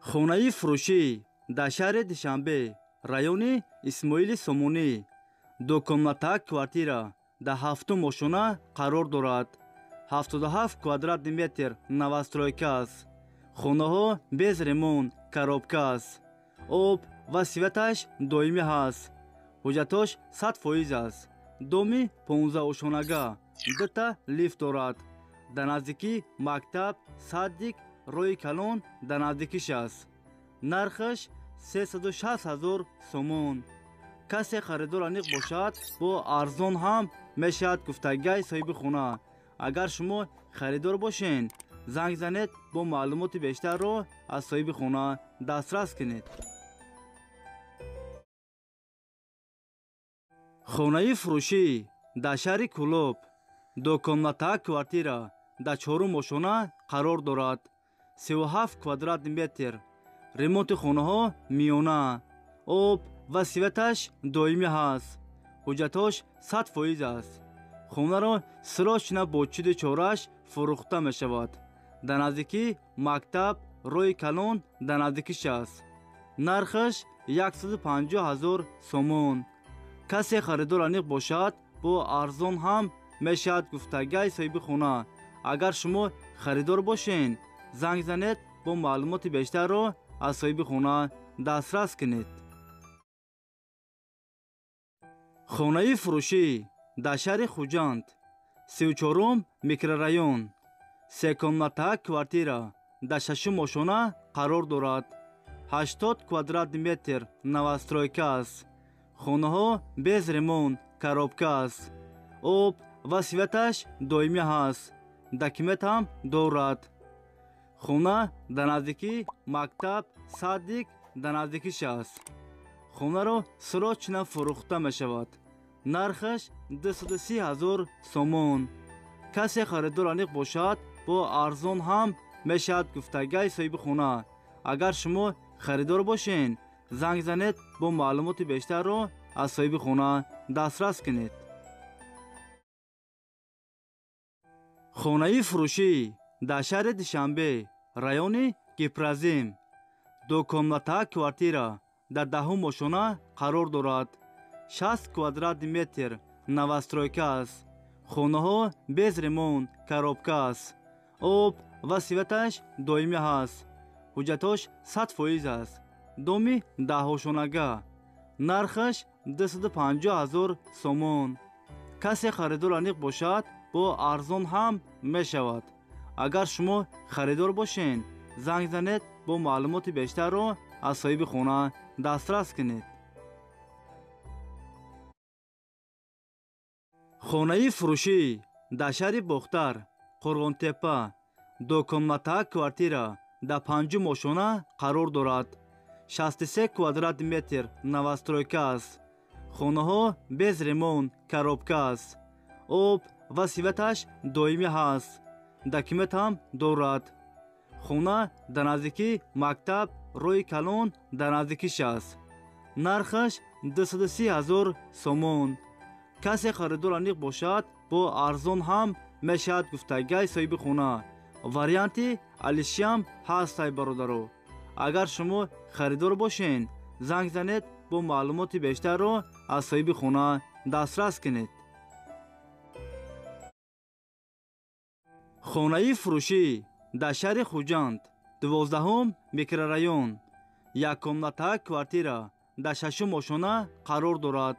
Хонаи фурӯшӣ дар шаҳри Душанбе, райони Исмоили Сомонӣ, ду комната квартира дар ҳафтум ошёна қарор дорад. 77 квадратный метр, новостройка аст. Хонаҳо без ремонт, коробка аст. Об ва светаш доимӣ ҳаст. Ҳуҷҷатош 100% аст. Доми 15 ошёнага, дута лифт дорад. Дар наздикӣ мактаб, садик, роҳи калон дар наздикиш аст. Нархаш 360 ҳазор сомон. Касе харидор аниқ бошад, бо арзон ҳам мешавад, гуфтагиҳои соҳиби хона. Агар шумо харидор бошед, занг занед, бо маълумоти бештарро аз соҳиби хона дастрас кунед. Хонаи фурӯшӣ дар шаҳри Кӯлоб, ду комната квартира дар чорум ошёна қарор дорад. 37 квадратный метр, ремонти хонаҳо миёна, об ва светаш доимӣ ҳаст. Ҳуҷҷатҳош 100% аст. Хонаро срочно бо чуду чораш фурӯхта мешавад. Дар наздикӣ мактаб, роҳи калон дар наздикиш аст. Нархаш 150 ҳазор сомон. Касе харидор аниқ бошад, бо арзон ҳам мешавад, гуфтагиҳои соҳиби хона. Агар шумо харидор бошед, занг занед, бо маълумоти бештарро аз соҳиби хона дастрас кунед. Хонаи фурӯшӣ дар шаҳри Хуҷанд, 34-ум микрорайон, се комната квартира дар шашум ошёна қарор дорад. 80 квадратный метр, новостройка аст. Хонаҳо без ремонт, коробка аст. Об ва светаш доимӣ ҳаст. Документ ҳам дорад. Хона дар наздикӣ мактаб, садик дар наздикиш аст. Хонаро срочно фурӯхта мешавад. Нархаш 230 ҳазор сомон. Касе харидор аниқ бошад, бо арзон ҳам мешавад, гуфтагиҳои соҳиби хона. Агар шумо харидор бошед, занг занед, бо маълумоти бештарро аз соҳиби хона дастрас кунед. Хонаи фурӯшӣ дар шаҳри Душанбе, райони Гипрозем, ду комната квартира дар даҳум ошёна қарор дорад. 60 квадратный метр, новостройка аст. Хонаҳо без ремонт, коробка аст. Об ва светаш доимӣ ҳаст. Ҳуҷҷатҳош 100% аст. Доми 10 ошёнага, нархаш 250 ҳазор сомон. Касе харидор аниқ бошад, бо арзон ҳам мешавад. Агар шумо харидор бошед, занг занед, бо маълумоти бештарро аз соҳиби хона дастрас кунед. Хонаи фурӯшӣ дар шаҳри Бохтар, Қурғонтеппа, ду комната квартира дар панҷум ошёна қарор дорад. 63 квадратный метр, новостройка аст. Хонаҳо без ремонт, коробка аст. Об ва светаш доимӣ ҳаст. Документ ҳам дорад. Хона дар наздикӣ мактаб, роҳи калон дар наздикиш аст. Нархаш 230 ҳазор сомон. Касе харидор аниқ бошад, бо арзон ҳам мешавад, гуфтагиҳои соҳиби хона. Варианти алишиам ҳастай, бародаро. Агар шумо харидор бошед, занг занед, бо маълумоти бештарро аз соҳиби хона дастрас кунед. Хонаи фурӯшӣ дар шаҳри Хуҷанд, 12-ум микрорайон, як комната квартира дар шашум ошёна қарор дорад.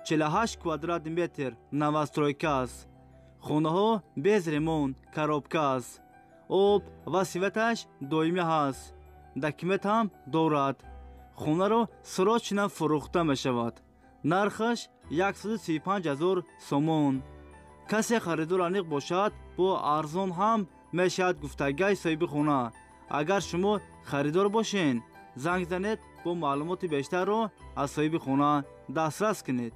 48 квадратный метр, новостройка аст. Хонаҳо без ремонт, коробка аст. Об ва светаш доимӣ ҳаст. Документ ҳам дорад. Хонаро срочно фурӯхта мешавад. Нархаш 135 ҳазор сомон. Касе харидор аниқ бошад, бо арзон ҳам мешавад, гуфтагиҳои соҳиби хона. Агар шумо харидор бошед, занг занед, бо маълумоти бештарро аз соҳиби хона дастрас кунед.